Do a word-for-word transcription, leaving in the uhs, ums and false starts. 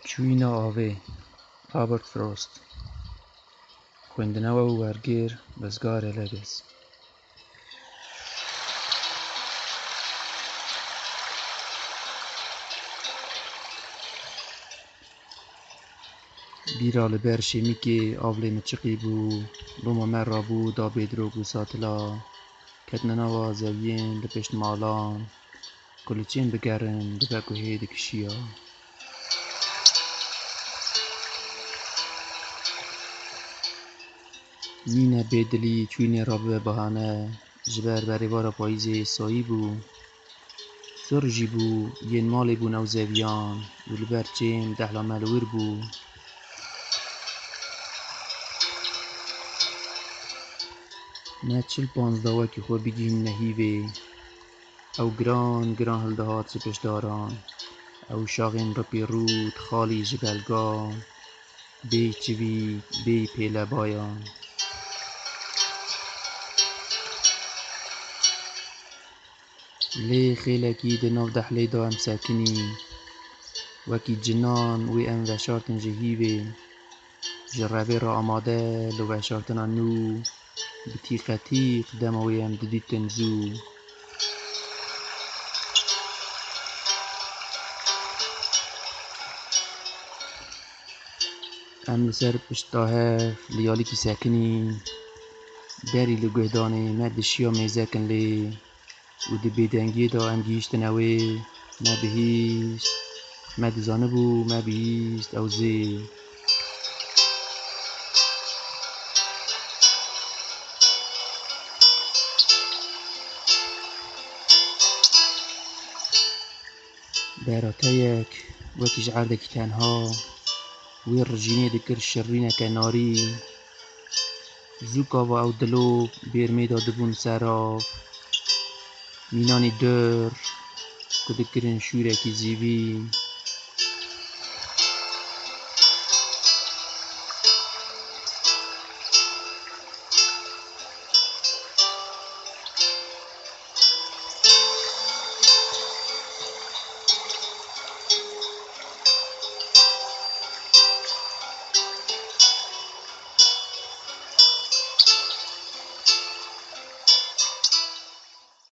Çûyîna avê, Robert Frost. Xwendina we û wergêr, Rizgarê Legez. Bîra li ber şêmîkê av lê miçiqî bû, loma me rabû da bêdirok û satila. Ketine nava zeviyên li pişt malan, ku li çên bigerin dibe guhê dikişiya. Nîne bêdilî çûyînê re bibe bahane, ji ber berêvara payîzê sayî bû. Sir jî bû, yên malê bûn ew zeviyan û li ber çêm dehla me li wir bû. Me çil panzdeh wekî xwe bigihînine hîvê. Ew giran giran hildihat ji piştdaran. Ew şaxên ripî rût, xalî ji belgan, bêyî çivîk, bêyî pêlebayan. Lê xêlekî di nav dehlê de em sekinî. Wekî cinan wê em veşartin ji hîvê. Ji revê re amade li veşartina nû, bi tîqetîq dema wê em didîtin zû. Em li ser pişta hev li yalîkî sekinî, derî li guhdanê me dişiya mêzekin lê. Û di bêdengiyê de em gihîştine wê, me bihîst, me dizanibû, me bihîst ew zê. Berateyek wekî ji erdekî tenha, wê rijînê dikir şirîneke narî. Zû kava ew dilop bêrmê de dibûn serav. Mînanî dur ku dikirin şûrekî zîvî.